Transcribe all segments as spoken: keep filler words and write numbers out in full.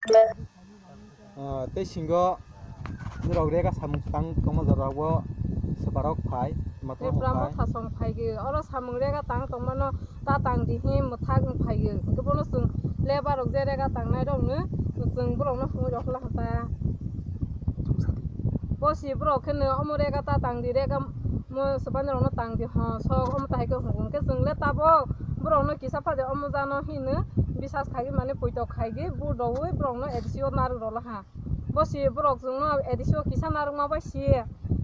Ah, tei singo norok rega samung tang tongma jora o swbarok phai, mathang Tripura phai. Motha song phaigwi, oro samung rega tang tongmano ta tang di hi mwthak wng phaigwi. Hwnkhe bono chwng lebar rok je rega tangnai rokno chwng borokno hwnwi rok la ta. Bosi borok kheno omo rega ta tang di, rega mo swbani rokno tang di ho sok omo ta hai khe hwngo. Hwnkhe chwng le tabok borokno kisa phade omo jano hino bisas khaigwi mane poito khaigwi bu doui borokno A D C o narwk rw la ha. Bosi borok chwngno A D C o kisa narwkma bai si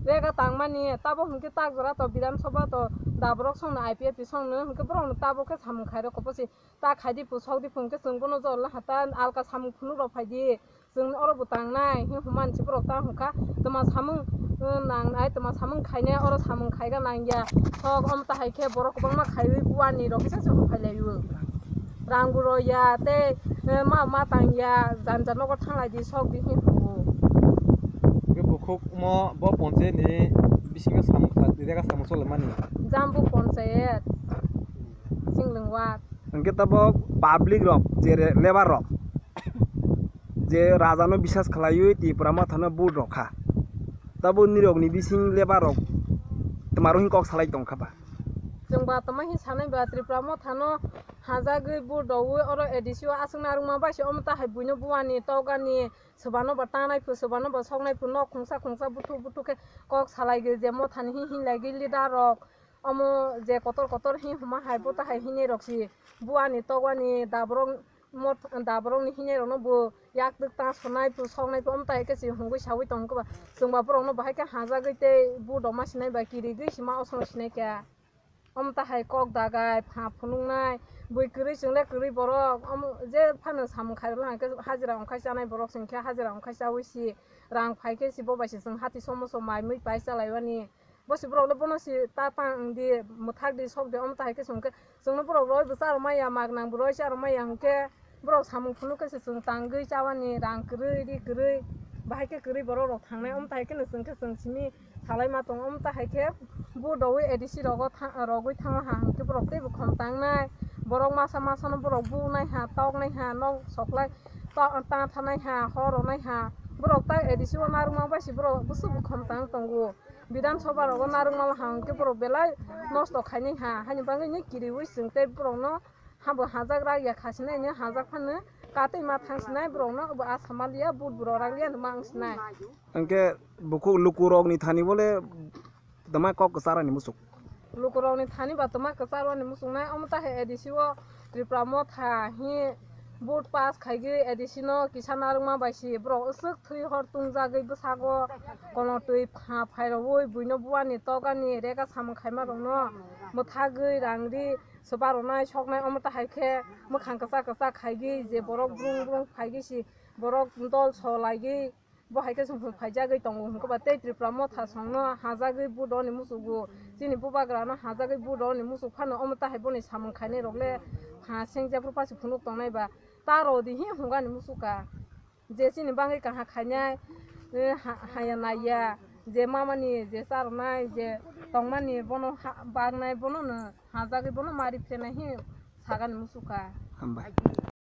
rega tangmani, tabo hwnkhe tak jora to Bidhan Sabha to daborok songno I P F T songno hwnkhe borokno tabo khe samung khairokho bosi ta khaidi pu sokdi pu hwnkhe chwng bono jor la ha ta alka samung phunuk rok phaidi chwng oro bo tangnai hwnwi hwnmani se borok ta hwnkha twma samung, uh, nangnai twma samung khainai oro samung khaiga nangya sok omo ta hai khe borok kwbangma khaiwi buani rok kisa se hwnphai laio. Rang bo rw ya tei, eh, ma, ma tang ya, janja nogo thang lai di, sok di hwnwi hwngo. Hwnkhe bukhuk mo bo ponchayat ni bisingo samung kha, rega samung choli mani. Jambu ponchayat, Singlwng ward. Hwnkhe tabok public rok, je re-, lebar rok, je raja no bisas khlaiwi Tipra Motha no vote rok kha, tabok nirok ni bising lebar rok twmaro hin kok salai tong kha ba? Chwng ba tongma hin sanai ba Tripura Motha no hajagwi bu doui oro A D C o aswk narwkma bai se omo ta hai buino buani tokgani swbano ba tanai phu swbano ba soknai phu nok khungsa khungsa buthuk buthuk khe kok salaigwi je Mothani hin hin laigwi leader rok omo je kotor kotor hin huma hai bo ta hai hinwi rok si buani tokgani daborok Moth-, daborokni hinwi rokno bo yak twk ta sonai phu soknai phu omo ta hai khe si hungwi saui tong khe ba chwng ba borokno bahai khe hajagwi tei bu doma sinai ba kirigwi sima osong sinai khe. Omo ta hai kok dagai, pha phunuknai, bui kwrwi chwng le kwrwi borok, omo je phano samung khairokna hwnkhe hajira wngkhai chanai borok se wngkhe hajira wngkhai chaui si rang phai khe si bo bai se chwng hati somo somo mai mui pai chalaiwani. Bo si borok le bono si ta tang di, mwthak di, sok di, omo ta hai khe se wngkhe chwngno borok roi bo charwmaya, mak nang bo roi charwmaya hwnkhe borok samung phunuk khe se chwng tangwi chawani rang kwrwi, ri kwrwi, bahai khe kwrwi borok rok thangnai, omo ta hai kheno chwng khe chwng simi salai ma tongo. Omo ta hai khe bu doui A D C rogo tha-, rogwi thango ha hwnkhe borok teibo khom tangnai. Borok masa masa no borok bu nai ha, tok nai ha, nok soklai ta, ta thanai ha, hor ronai ha. Borok ta A D C o narwkma bai se borok bwswk bo khom tang tongo. Bidhan Sabha rogo narwkma ha hwnkhe borok belai nosto khainai ha. Haini bagwi ni kiriui chwng tei borokno habo hajak rak ya khasinai ni hajak phano katwi ma thangsinai borokno bo asa maliya but borok rak liya no ma wngsinai. Hwnkhe bukhuk lukurokni thani bole tama kok kwcharani muchuk. Lukurokni thani ba tama kwcharwani muchungnai omo ta hai A D C o Tripura Motha hi vote pass khaigwi A D C no kisa narwkma bai si borok aswk thwi hor tungjagwi bwsago kolotwi pha phairogwi buino buani tokgani rega samung khaima rokno mwthagwi rang ri swba rwnai soknai omo ta hai khe mwkhang kwchak kwchak khaigwi je borok brung brung phaigwi si borok dol so laigwi bo hai khe chwng phaijagwi tongo hwnkhe ba tei Tripura Motha songno hajagwi budoni muchugo chini bubagrano hajagwi budoni muchuk phano omo ta hai boni samung khainai rok le pha seng jephru pasi phunuk tongnai ba ta rodi hi hungani muchuka. Je chini bagwi kaham khainai, eh, ha-, haya naiya, je mamani, je charwnai, je tongmani, bono ha-, baknai, bono no hajagwi, bono mari phenai hi sagani muchukha. Hambai.